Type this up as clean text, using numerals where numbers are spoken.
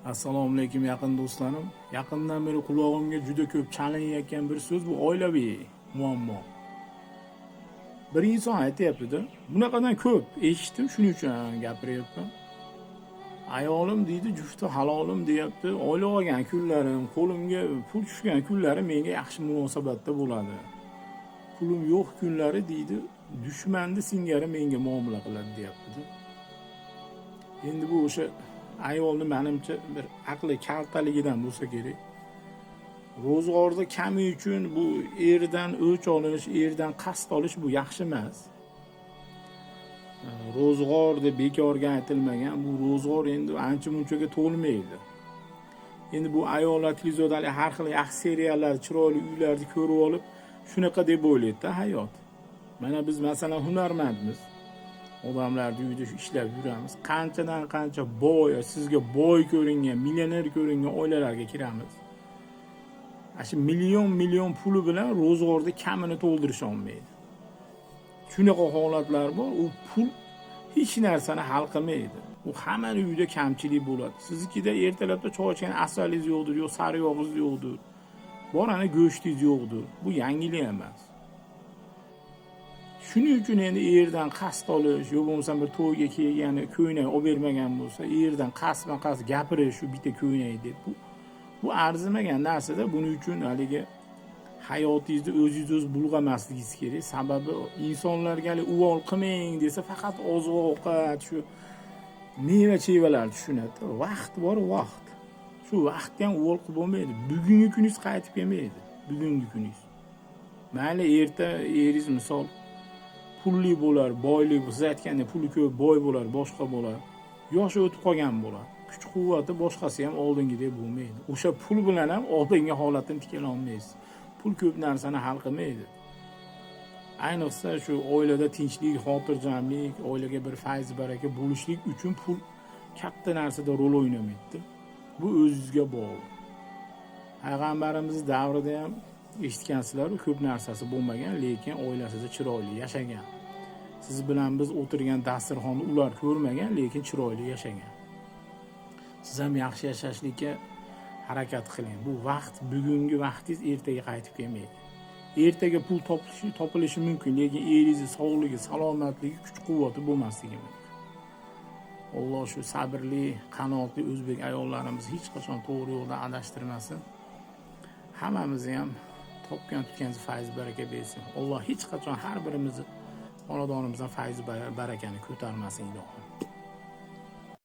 Assalomu alaykum, yaqin do'stlarim. Yaqindan beri qulog'imga juda ko'p chalinayotgan bir so'z, bu oilaviy muammo. Bir inson aytyapti-da, bunaqadan ko'p eshitdim, shuning uchun gapiryapman. Ayolim deydi, jufti halolim deyapti, oylik olgan kunlarim, qo'limga pul tushgan kunlari menga yaxshi munosabatda bo'ladi. Pulim yo'q kunlari deydi, dushmanni singari menga muomala qiladi deyapti-da. Endi bu o'sha ayolni manimcha bir aqli kaltaligidan bo'lsa kerak. Ro'zg'orda kami uchun bu erdan o'ch olish, erdan qasd olish bu yaxshi emas. Ro'zg'or deb bekorga aytilmagan, bu ro'zg'or endi ancha munchaga to'lmaydi. Endi bu ayollar televizorda har xil yaxshi seriallar, chiroyli uylarni ko'rib olib, shunaqa deb o'ylaydi-da hayot. Mana biz masalan hunarmandmiz. Odamlarni uyida shu ishlab yuramiz. Qanchadan qancha boy, sizga boy ko'ringan, millioner ko'ringan oilalarga kiramiz. Ana shu million million puli bilan ro'zg'orda kamini to'ldirisha olmaydi. Shunaqa holatlar bor, u pul hech narsani hal qilmaydi. U hammani uyida kamchilik bo'ladi. Siznikida ertalabda choy ichgan asalingiz yo'qdir, yo sariyog'ingiz yo'qdir. Bor ana go'shtingiz yo'qdir. Bu yangilik emas. Shuning uchun endi erdan qasd olish, yo bo'lmasam bir to'yga kelgani ko'ynak olib bermagan bo'lsa, erdan qasdma-qasd gapirish shu bitta ko'ynak deb, bu arzimagan narsada. Buning uchun haligi hayotingizni o'zingiz o'z bulg'amasligingiz kerak. Sababi insonlarga hali uvol qilmang desa, faqat oziq ovqat, shu meva chevalar tushunadi. Vaqt bor, vaqt. Shu vaqtga ham uvol qilib bo'lmaydi. Bugungi kuningiz qaytib kelmaydi. Bugungi kuningiz. Mayli erta eringiz misol pulli bo'lar, boylik, siz aytgandek puli ko'p, boy bo'lar, boshqa bo'lar. Yoshi o'tib qolgan bo'lar. Kuch quvvati boshqasi ham oldingidek bo'lmaydi. O'sha pul bilan ham oldingi holatini tiklay olmaysiz. Pul ko'p narsani hal qilmaydi. Ayniqsa shu oilada tinchlik, xotirjamlik, oilaga bir fayz baraka bo'lishlik uchun pul katta narsada rol o'ynamaydi. Bu o'zingizga bog'liq. Payg'ambarimiz davrida ham eshitgansizlar, ko'p narsasi bo'lmagan, lekin oilasida chiroyli yashagan. Siz bilan biz o'tirgan dasturxonni ular ko'rmagan, lekin chiroyli yashagan. Siz ham yaxshi yashashlikka harakat qiling. Bu vaqt, bugungi vaqtingiz ertaga qaytib kelmaydi. Ertaga pul topilishi mumkin, lekin eringizni sog'ligi, salomatligi, kuch-quvvati bo'lmasligi mumkin. Alloh shu sabrli, qanoatli o'zbek ayollarimizni hech qachon to'g'ri yo'ldan adashtirmasin. Hammamizni ham topgan tutgan fayz baraka bersin. Alloh hech qachon har birimizni xonadonimizdan fayz barakani ko'tarmasin ilohim.